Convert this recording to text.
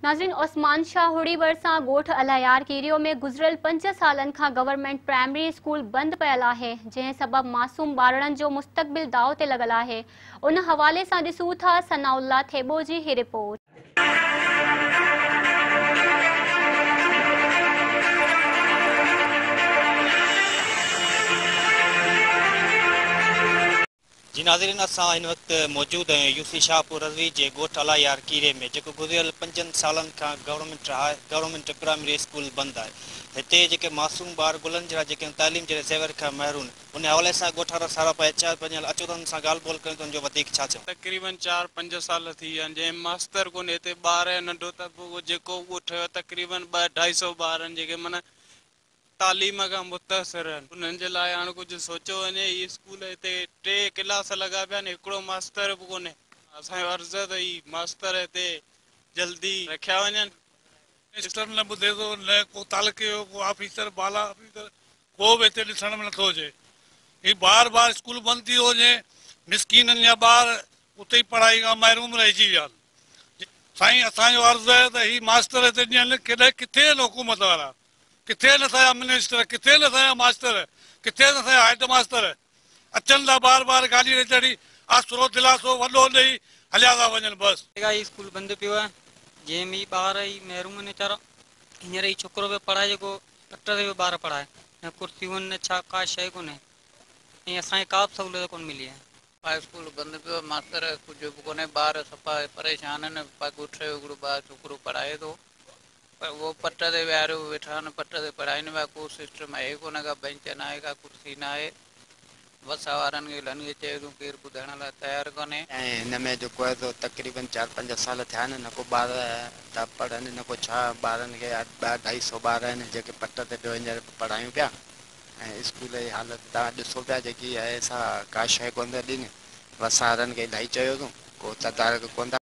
ناظرين عثمان شاهه هڙي ڀرسان ڳوٺ الهيار ڪيريو ۾ گذريل 5 سالن کان گورنمينٽ پرائمري اسڪول بند پيل آهي، جنهن سبب معصوم ٻارڙن جو مستقبل داء تي لڳل آهي. ان حوالي سان ڏسون ٿا ثناء الله ٿيٻو جي هي رپورٽ. جي ناظرين اسان هن وقت موجود آهيون يو سي شاهپور رضوي جي ڳوٺ الاهي يار ڪيري ۾ جيڪو گذريل 5 سالن کان government high government primary school بند آهي هتي جيڪي معصوم ٻار گلن جهڙا جيڪي تعليم جهڙي زيور کان محروم ان حوالي سان ڳوٺ وارا سارا پيا اچا پنهنجا اچو ته انهن سان ڳالهه ٻولهه ڪريون ته ان جو وڌيڪ ڇا چئون. تقريبن 4-5 سال ٿي ويا آهن جنهن ۾ ماستر ڪونهي هتي ٻار ننڍو طبقو جيڪو ڳوٺ جو تقريبن 2-250 ٻار آهن جيڪي معنيٰ تعليم کان متاثر آهن انهن جي لاء هاڻ ڪجهه سوچيو وڃي. هي اسڪول هتي 3 ڪلاس لڳا پيا آهن، هڪڙو ماستر به ڪونهي. اسان جو عرض آهي ته هي ماستر هتي جلدي رکيا وڃن. منسٽر نه ٻڌي ٿو نه ڪو تعلقي جو ڪو آفيسر بالا آفيسر ڪو به هتي ڏسڻ ۾ نٿو اچي. هي بار بار اسڪول بند ٿي ٿو وڃي، مسڪينن جا ٻار اتي ئي پڙهائي کان محروم رهجي ويا آهن. سائين اسان جو عرض آهي ته هي ماستر هتي ڏين ڪيڏانهن ڪٿي آهن حڪومت وارا. ڪٿي آهن اسان جا منسٽر، ڪٿي آهن اسان جا ماستر، ڪٿي آهن اسان جا هيڊ ماستر، اچن ٿا بار بار گاڏي تي چڙهي آسرو دلاسو وڏو ڏئي هليا ٿا وڃن بس. جيڪا هي اسڪول بند پيو آهي جنهن ۾ هي ٻار هي محروم آهن ويچارا هينئر هي ڇوڪرو پيو پڙهائي جيڪو پٽ تي پيو ٻار پڙهائي نه ڪرسيون آهن نه ڇا ڪا شيء ڪونهي ۽ اسان کي ڪا به سهولت ڪونه ملي آهي. هاء اسڪول بند پيو آهي ماستر ڪجهه به ڪونهي ٻار صفا پريشان آهن ڳوٺ جو هڪڙو ٻار ڇوڪرو پڙهائي ٿو پر اهو پٽ تي ويهاريو ويٺا آهن، پٽ تي پڙهائين پيا، ڪو سسٽم آهي ڪونه، ڪا بئنچ ناهي، ڪا ڪرسي ناهي، وس وارن کي الهن کي چيو اٿئون ڪير ٻڌڻ لاء تيار ڪونهي. ۽ هن ۾ جيڪو آهي سو تقريبن 4-5 سال ٿيا آهن نه ڪو ٻار ٿا پڙهن نه ڪو ڇا ٻارن کي 250 ٻار آهن جيڪي پٽ تي پيو هينئر پڙهايون پيا ۽ اسڪول جي حالت توهان ڏسو پيا جيڪي آهي سا ڪا شيء ڪونه ٿا ڏين وس وارن کي الاهي چيو اٿئون ڪو تدارڪ ڪونه ٿا.